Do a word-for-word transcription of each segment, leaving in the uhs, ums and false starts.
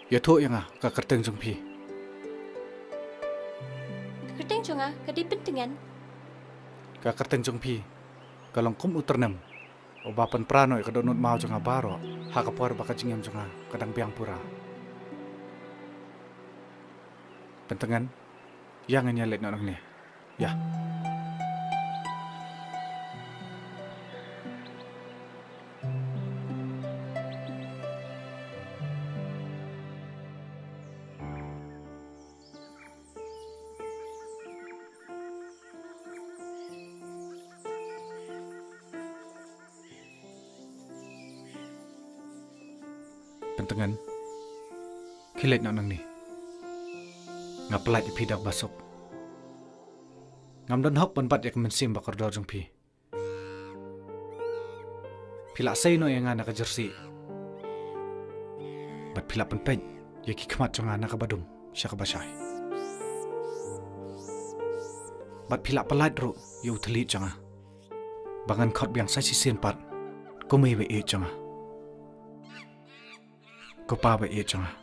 Ïathuh ïa nga ka kyrteng jong phi. Ka kyrteng jong nga ka dei Pyntngen. Ka kyrteng jong phi ka long kum u tyrnem uba pynpra noh ïa ka dohnud maw jong nga baroh ha ka por ba ka jingim jong nga ka dang biang pura. Pyntngen, ïa ngin ïa leit noh nangne. Ïa. Pyntngen, khie leit noh nangne. Nga pyllait ïa phi da kaba suk. Ngam don hok ban bat ïa ka mynsiem ba kordor jong phi. Phi la sei noh ïa nga na ka jersey. Bad phi la pynpeit ïa ki khmat jong nga na kaba dum sha kaba shai. Bad phi la pyllait ruh ïa u thylliej jong nga. Ba ngan khot biang sa shisien pat kum i ba ïeit jong nga. Ko pa ba ïeit jong nga.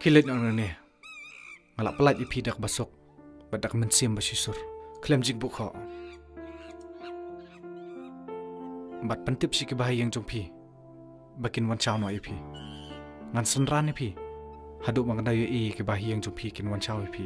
Khie leit noh nangne. Nga la pyllait ïa phi da kaba suk bad da ka mynsiem ba shisur. Khlem jingbuh khoh. Bad pyntip sha ki bahaïing jong phi ba kin wan shaw noh ïa phi. Ngan synran ïa phi haduh ba ngan da ïohi ki bahaïing jong phi kin wan shaw ïa phi.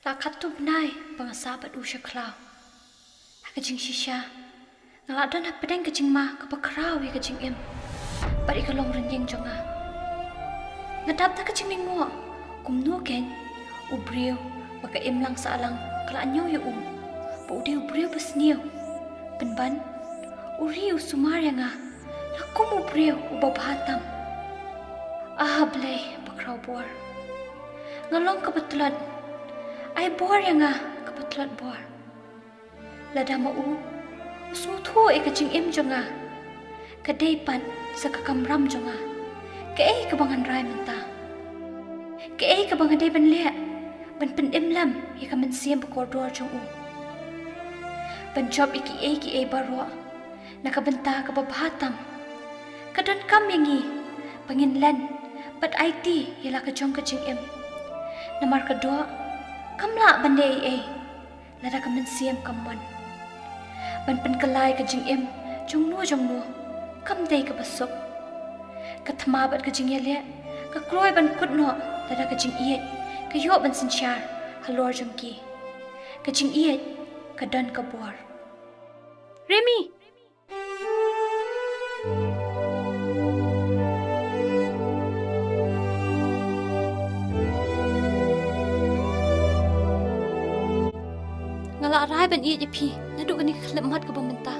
La katto bnai ba nga sah bad u sha khlaw. Ha ka jingshisha nga la don hapdeng ka jingma kaba khraw ïa ka jingim bad ïa ka longrynïeng jong nga. Nga dap da ka jinglyngngoh kumno kein u briew ba ka imlang sahlang ka la ñiew ïa u ba u dei u briew ba sniew. Pynban u ri u sumar ïa nga la kum u briew uba bha tam. Ah Blei ba khraw bor, nga long kaba tlot. Ai bor ïa nga kaba tlot bor. Lada ma u u sngewthuh ïa ka jingim jong nga, ka dei pat sa ka kamram jong nga. Kaei kaba ngan rai mynta? Kaei kaba nga dei ban leh ban pynim lem ïa ka mynsiem ba kordor jong u? Ban jop ïa kiei kiei baroh na ka bynta kaba bha tam. Ka donkam ïa ngi ba ngin len bad aiti ïa la ka jong ka jingim. Namar ka doh kam lah ban leh ei ei lada ka mynsiem kam mon. Ban pynkylla ïa ka jingim jongno jongno kam dei kaba suk. Ka thma bad ka jingïaleh ka kloi ban kut noh lada ka jingïeit ka ïoh ban synshar halor jong ki. Ka jingïeit ka don ka bor. Remi! Nga la rai ban ïeit ïa phi naduh kane ka khyllipmat kaba mynta.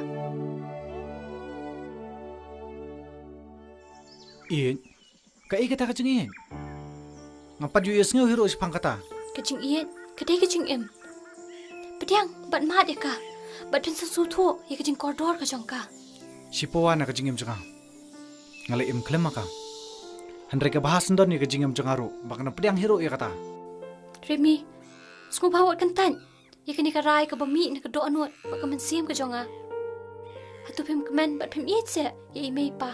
Ïeit? Kaei kata ka jingïeit? Ngam pat ju ïohsngew hi ruh shaphang kata. Ka jingïeit ka dei ka jingim. Pdiang bad mad ïa ka bad pynsngewthuh ïa ka jingkordor ka jong ka. Shi pawa na ka jingim jong nga nga la im khlem ma ka. Hynrei ka bha syndon ïa ka jingim jong nga ruh ba ngan pdiang hi ruh ïa kata. Remi, sngewbha wat kyntait ïa kane ka rai kaba mih na ka dohnud bad ka mynsiem ka jong nga. Hato phim kmen bad phim ïeit seh ïa i mei i pa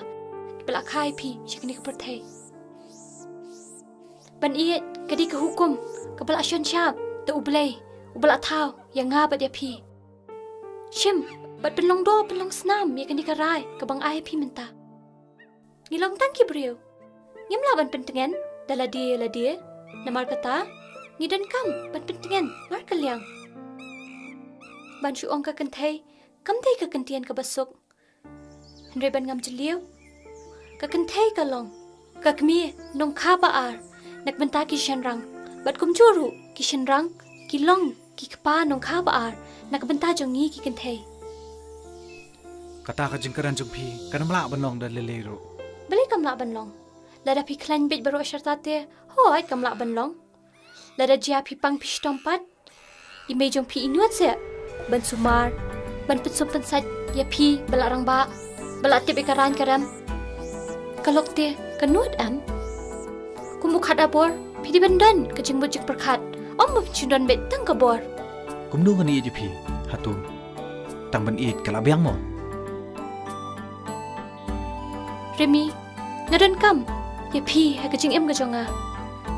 kiba la kha ïa phi sha kane ka pyrthei? Ban ïeit ka dei ka hukum kaba la shon shap da U Blei uba la thaw ïa nga bad ïa phi. Shim bad pynlong doh pynlong snam ïa kane ka rai kaba nga ai ïa phi mynta. Ngi long tang ki briew. Ngim lah ban pyntngen da lade lade. Namar kata ngi donkam ban pyntngen markylliang. Ban shu ong ka kynthei kam dei ka kyntien kaba suk. Hynrei ban ngam jylliew, ka kynthei ka long ka kmie nongkha ba ar na ka bynta ki shynrang. Bad kumjuh ruh ki shynrang ki long ki kpa nongkha ba ar na ka bynta jong ngi ki kynthei. Kata ka jingkren jong phi kan ym lah ban long da lei lei ruh. Balei kam lah ban long? Lada phi khlaiñ beit baroh sharta te, hooid kam lah ban long. Lada jia phi pang phi shitom pat, i mei jong phi i nud seh ban sumar ban pynsum pynsait ïa phi ba la rangbah, ba la tip ïa ka rang ka rem. Ka lok te ka nud em. Kum u khatar bor, phi dei ban don ka jingmut jingpyrkhat. Ym ban shu don beit tang ka bor. Kumno ngan ïeit ïa phi, hato tang ban ïeit ka la biang mo? Remi, nga donkam ïa phi ha ka jingim ka jong nga.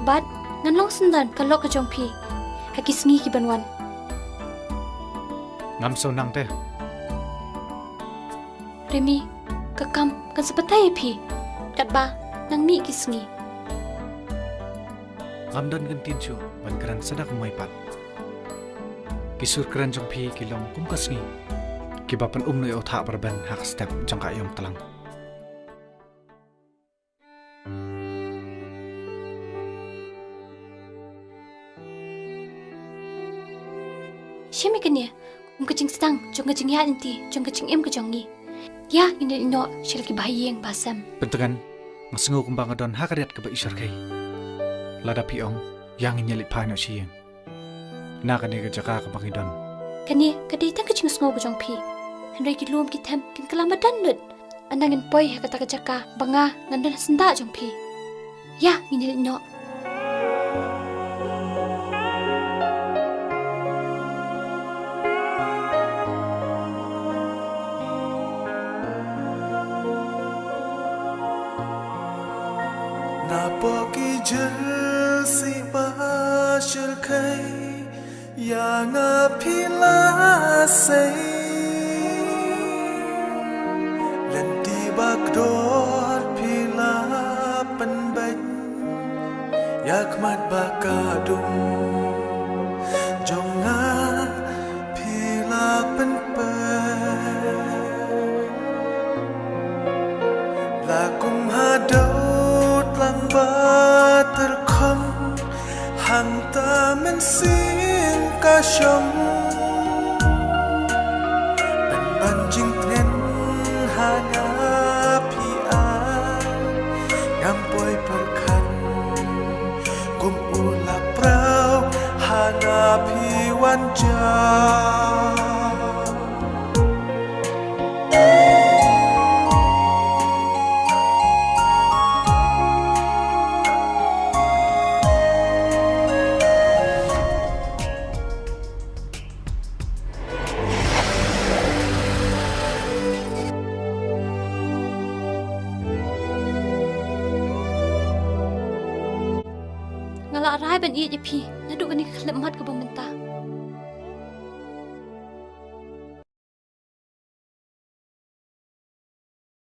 Bad ngan long syndon ka lok ka jong phi ha ki sngi ki ban wan. Ngam sngewthuh nangta. Remi, ka kam kan sa batai ïa phi katba nang mih ki sngi. Ngam don ka ktien shuh ban kren sa da kumwei pat. Ki sur kren jong phi ki long kum ka sngi, kiba pynum noh ïa u thah ba rben ha ka step jong ka aïom tlang. Shim ïa kane kum ka jingsdang jong ka jingïaid lynti jong ka jingim ka jong ngi. Ïa ngin ïaleit noh sha la ki bahaïing bahasem. Pynthikna, nga sngew kumba nga don ha ka riat kaba i shyrkhei. Lada phi ong, ïa ngin ïaleit phai noh sha ïing na kane ka jaka kaba ngi don. Kane ka dei tang ka jingsngew ka jong phi. Hynrei ki lum ki them kin kylla madan lut. Ynda ngin poi ha kata ka jaka ba nga ngan don ha syndah jong phi. Ïa, ngin ïaleit noh. Napoh ki jyrsieh ba shyrkhei, ïa nga phi la sei. Lynti ba kdor phi la pynbeit, ïa khmat ba ka dum jong nga phi la pynpeit. La kum haduh tlang ba tyrkhong, hangta mynsiem ka shong. Pynban jingtngen ha nga phi ai, ngam poi pyrkhat. Kum u la prau ha nga phi wan jah. Nga la rai ban ïeit ïa phi naduh kane ka khyllipmat kaba